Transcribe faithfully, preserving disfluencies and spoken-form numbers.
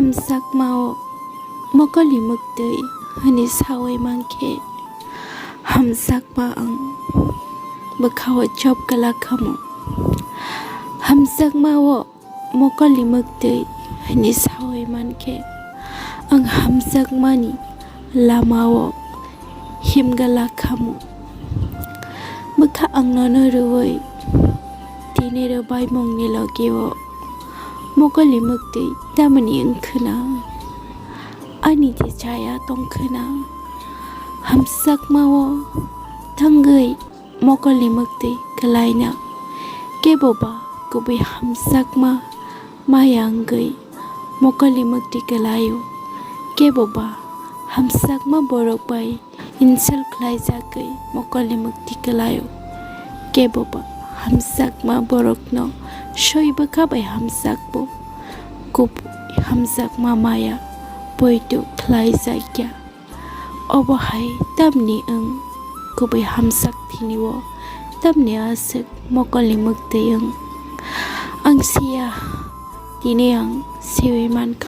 Hamjakma-o mokolni mwktwi hwnwi saui mankhe, hamjakma ang bwkha-o chop kwlak khamu. Hamjakma-o mokolni mwktwi hwnwi saui mankhe, ang hamjakmani lama-o himgala khamu. Bwkha ang nono rwui tini rwbaimungni logi-o mokolni mwktwi tamni wngkhwna? Ani je chaya tongkhwna? Hamjakma-o thangwi mokolni mwktwi kwlaina. Kebo ba kubui hamjakma maya wngwi mokolni mwktwi kwlaio. Kebo ba hamjakma borok bai insult khlaijagwi mokolni mwktwi kwlaio. Kebo ba hamjakma borokno soi bwkha bai hamjakbo kubui hamjakma maya poito khlaijakya. Obo hai tamni wng kubui hamjak tini-o, tamni aswk mokolni mwktwi wng? Ang siya, tini ang siui mankha.